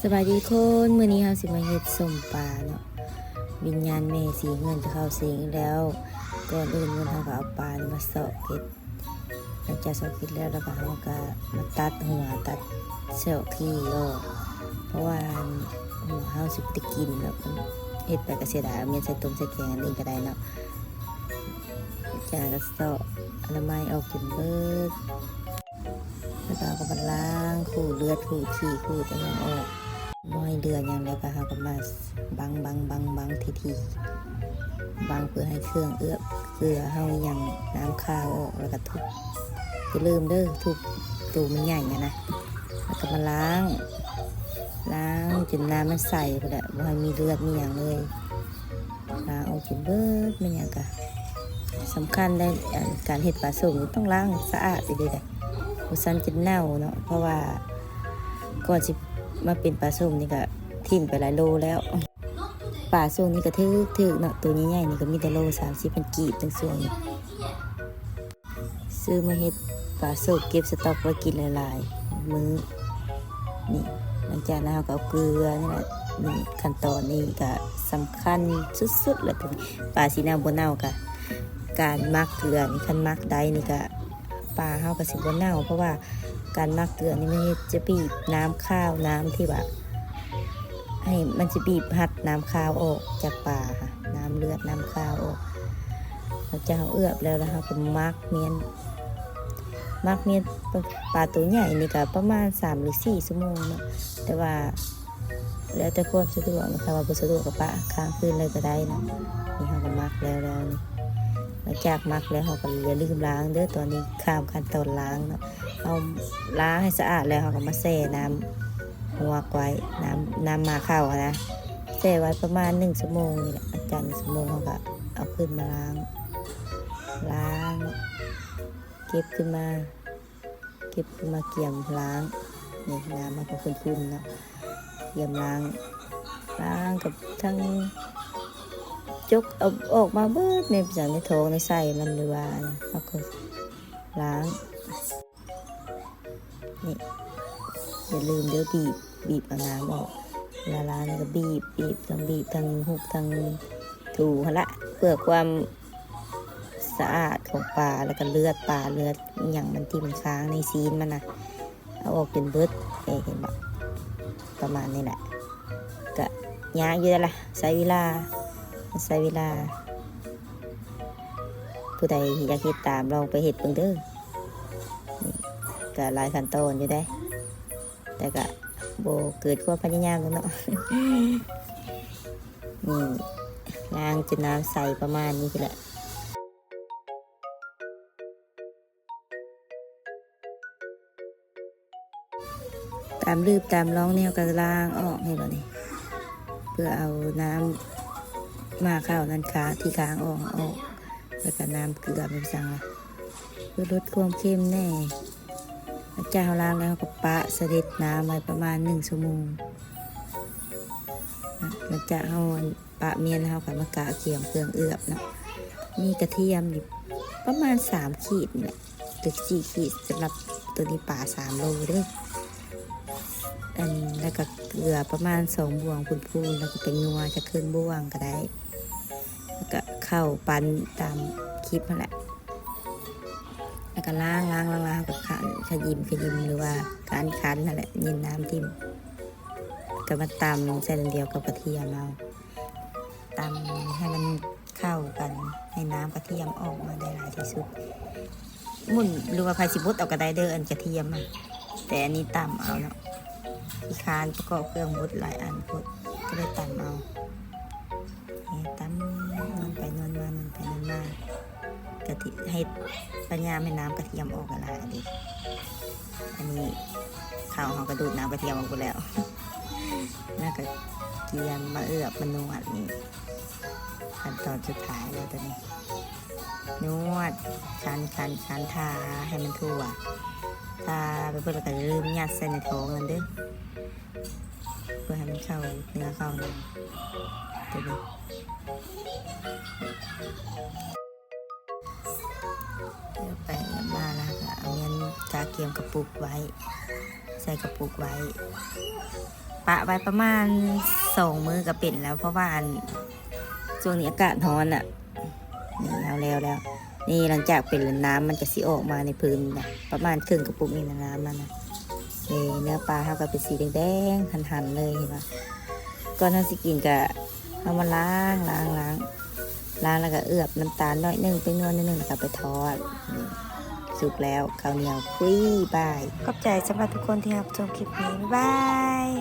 ສະບາຍດີທຸກຄົນ, ມື້ນີ້ເຮົາຊິມາເຮັດສົ້ມປາເນາະ. ວິນຍານແມ່ສີເຮືອນຈະເຂົ້າສິງແລ້ວ. ກ່ອນອື່ນເຮົາກໍເອົາປານີ້ມາຊອກເກັບ. ຫຼັງຈາກຊອກເກັບແລ້ວ ແລ້ວກໍເຮົາກໍມາຕັດຫົວ ຕັດຊອກຂີ້ອອກ ເພາະວ່າຫົວເຮົາຊິບໍ່ໄດ້ກິນເນາະ. ເຮັດໄປກໍເສຍດາຍ, ເອົາມາໃສ່ຕົ້ມໃສ່ແກງອັນອື່ນກໍໄດ້ເນາະ. ຈາກນັ້ນກໍຊອກອະນາໄມອອກຈົນເບິດ ແລ້ວກໍເອົາກັບມາລ້າງ ຂູດເລືອດ ຂູດຂີ້ ຂູດຫຍັງອອກ ບໍ່ໃຫ້ເຫຼືອຫຍັງ. ແລ້ວກໍເຮົາກໍມາບັງໆໆໆ ຖີ່ໆ ບັງເພື່ອໃຫ້ເຄື່ອງເອືອບເກືອເຮົາຫຍັງ ນ້ຳຄາວອອກ. ແລ້ວກໍທຸບ ຢ່າລືມເດີ ທຸບໂຕມັນໃຫຍ່ຫັ້ນນະ. ແລ້ວກໍມາລ້າງ ລ້າງຈົນນ້ຳມັນໃສພຸ້ນແຫຼະ ບໍ່ໃຫ້ມີເລືອດມີຫຍັງເລີຍ. ລ້າງອອກຈົນເບິດ ແມ່ນຫຍັງກະສຳຄັນໄດ໋. ອັນ ການເຮັດປາສົ້ມນີ້ຕ້ອງລ້າງສະອາດດີໆ ບໍ່ຊັ້ນຈະເນົ່າເນາະ. ເພາະວ່າກ່ອນຊິມາເປັນປາສົ້ມນີ້ກະຖິ້ມໄປຫຼາຍໂລແລ້ວ. ປາຊ່ວງນີ້ກະຖືກໆເນາະ, ໂຕໃຫຍ່ໆນີ້ກະມີແຕ່ໂລສາມສິບພັນກີບ ໃນຊ່ວງນີ້. ຊື້ມາເຮັດປາສົ້ມ ເກັບສະຕັອກໄວ້ກິນຫຼາຍໆມື້. ນີ້ ຫຼັງຈາກນັ້ນເຮົາກໍເອົາເກືອນີ້ແຫຼະ. ນີ້ ຂັ້ນຕອນນີ້ກໍສຳຄັນສຸດໆແຫຼະ. ປາຊິເນົ່າບໍ່ເນົ່າກໍ ການໝັກເກືອນີ້ ຄັນໝັກໄດ້ນີ້ກໍ ປາເຮົາກໍຊິບໍ່ເນົ່າ. ເພາະວ່າການໝັກເກືອນີ້ ມັນຈະບີບນ້ຳຄາວ ນ້ຳທີ່ວ່າ ໃຫ້ມັນຊິບີບຮັດນ້ຳຄາວອອກຈາກປາ, ນ້ຳເລືອດ ນ້ຳຄາວອອກ. ຫຼັງຈາກເຮົາເອືອບແລ້ວ ແລ້ວເຮົາກໍໝັກມ້ຽນ, ໝັກມ້ຽນປາໂຕໃຫຍ່ນີ້ກໍປະມານສາມຫຼືສີ່ຊົ່ວໂມງເນາະ. ແຕ່ວ່າແລ້ວແຕ່ຄວາມສະດວກເນາະ, ຖ້າວ່າບໍ່ສະດວກກໍປະຄ້າງຄືນເລີຍກໍໄດ້ເນາະ. ນີ້ເຮົາກໍໝັກແລ້ວ ແລ້ວນີ້ ຫຼັງຈາກໝັກແລ້ວ ເຮົາກໍຢ່າລືມລ້າງເດີ. ຕອນນີ້ຂ້າມຂັ້ນຕອນລ້າງເນາະ, ເຮົາລ້າງໃຫ້ສະອາດແລ້ວ ເຮົາກໍມາແຊ່ນ້ຳ ຫວກໄວ້ ນ້ຳ ນ້ຳໝາເຂົ້າຫັ້ນນະ, ແຊ່ໄວ້ປະມານໜຶ່ງຊົ່ວໂມງນີ້ແຫຼະ. ຫຼັງຈາກໜຶ່ງຊົ່ວໂມງ ເຮົາກໍເອົາຂຶ້ນມາລ້າງ ລ້າງ ເກັບຂຶ້ນມາ ເກັບຂຶ້ນມາກຽມລ້າງ. ນີ້ ນ້ຳມັນກໍຂຸ່ນໆເນາະ, ກຽມລ້າງ ລ້າງກັບທັງ ຈົກເອົາອອກມາເບິດ ແມ່ນຈັ່ງໃນທ້ອງໃນໄສ້ມັນ ຫຼືວ່າເຮົາກໍລ້າງ. ນີ້ ຢ່າລືມເດີ ບີບ ບີບເອົານ້ຳອອກ. ເວລາລ້າງນີ້ກໍບີບ ບີບ ທັງບີບ ທັງຫຸບ ທັງຖູຫັ້ນລະ ເພື່ອຄວາມສະອາດຂອງປາ ແລ້ວກໍເລືອດປາ ເລືອດອີ່ຫຍັງມັນທີ່ມັນຄ້າງໃນຊີ້ນມັນນະ ເອົາອອກຈົນເບິດ. ເອີ ເຫັນບໍ່ ປະມານນີ້ແຫຼະ. ກະຍາກຢູ່ເດລະ ໃຊ້ເວລາ ໃຊ້ເວລາ. ຜູ້ໃດຢາກເຮັດຕາມ ລອງໄປເຮັດເບິ່ງເດີ. ນີ້ກະຫຼາຍຂັ້ນຕອນຢູ່ເດ້ ແຕ່ກະບໍ່ເກີນຄວາມພະຍາຍາມດອກເນາະ. ນີ້ ລ້າງຈົນນ້ຳໃສປະມານນີ້ພຸ້ນແຫຼະ. ຕາມລືບຕາມຮ່ອງແນວກໍລ້າງອອກ ເຫັນບໍ່ນີ້ ເພື່ອເອົານ້ຳໝາເຂົ້ານັ້ນຄາ ທີ່ຄ້າງອອກ ອອກ ແລ້ວກໍນ້ຳເກືອແມ່ນຫຍັງລະ ເພື່ອລົດຄວາມເຄັມແດ່. ຫຼັງຈາກເຮົາລ້າງແລ້ວ ເຮົາກໍປະສະເດັດນ້ຳໄວ້ປະມານໜຶ່ງຊົ່ວໂມງ. ຫຼັງຈາກເຮົາ ປະມ້ຽນແລ້ວ ເຮົາກໍມາກະກຽມເຄື່ອງເອືອບເນາະ. ມີກະທຽມນີ້ປະມານສາມຂີດນີ້ແຫຼະ ຫຼືສີ່ຂີດ ສຳລັບໂຕນີ້ປາສາມໂລເດີ. ອັນ ແລ້ວກໍເກືອປະມານສອງບ່ວງພູນໆ ແລ້ວກໍແປ້ງນົວຈັກເຄິ່ງບ່ວງກໍໄດ້ ແລ້ວກໍເຂົ້າປັ່ນຕາມຄລິບຫັ້ນແຫຼະ. ແລ້ວກໍລ້າງໆໆ ແລ້ວກໍຂັນ ຂະຍິມ ຂະຍິມ ຫຼືວ່າການຂັນຫັ້ນແຫຼະ ຍິນນ້ຳຖິ້ມ ກໍມາຕຳໃສ່ອັນດຽວກັບກະທຽມເຮົາ. ຕຳໃຫ້ມັນເຂົ້າກັນ ໃຫ້ນ້ຳກະທຽມອອກມາໄດ້ຫຼາຍທີ່ສຸດ. ໝຸ່ນ ຫຼືວ່າໃຜຊິບົດເອົາກໍໄດ້ເດີ ອັນກະທຽມອະ ແຕ່ອັນນີ້ຕຳເອົາເນາະ. ຂີ້ຄ້ານປະກອບເຄື່ອງບົດຫຼາຍອັນໂພດ ກໍເລີຍຕຳເອົາ. ນີ້ຕຳນວນໄປນວນມາ ນວນໄປນວນມາ ກະທິ ໃຫ້ພະຍາຍາມໃຫ້ນ້ຳກະທຽມອອກຫຼາຍໆເດ້. ອັນນີ້ເຂົ້າເຮົາກໍດູດນ້ຳກະທຽມອອກໝົດແລ້ວ ແລ້ວກໍກຽມມາເອືອບມານວດ. ນີ້ຂັ້ນຕອນສຸດທ້າຍແລ້ວ ຕອນນີ້ນວດ ຂັນໆໆ ທາໃຫ້ມັນທົ່ວ ທາໄປເບິດ ແລ້ວກໍຢ່າລືມຍັດໃສ່ໃນທ້ອງນັ້ນເດີ ເພື່ອໃຫ້ມັນເຂົ້າເນື້ອເຂົ້າໜັງ ໂຕນີ້. ເອົາໄປເອົາມາແລ້ວກໍເອົາແມ່ນກະກຽມກະປຸກໄວ້ ໃສ່ກະປຸກໄວ້ ປະໄວ້ປະມານສອງມື້ກໍເປັນແລ້ວ ເພາະວ່າອັນ ຊ່ວງນີ້ອາກາດຮ້ອນນະ. ນີ້ເຮົາແລ້ວແລ້ວ ນີ້ຫຼັງຈາກເປັນແລ້ວ ນ້ຳມັນຈະຊິອອກມາໃນພື້ນນະ ປະມານເຄິ່ງກະປຸກນີ້ນະ ນ້ຳມັນນະ. ນີ້ເນື້ອປາເຮົາກໍເປັນສີແດງໆ ຫັນໆ ເລີຍ ເຫັນບໍ່? ກ່ອນເຮົາຊິກິນກໍເຮົາມາລ້າງ ລ້າງ ລ້າງ ລ້າງແລ້ວກໍເອືອບນ້ຳຕານໜ້ອຍໜຶ່ງ ແປ້ງນົວໜ້ອຍໜຶ່ງ ແລ້ວກໍໄປທອດ. ນີ້ສຸກແລ້ວ ເຂົ້າໜຽວກຸຍບາຍ. ຂອບໃຈສຳລັບທຸກຄົນທີ່ຮັບຊົມຄລິບນີ້ ບາຍບາຍ.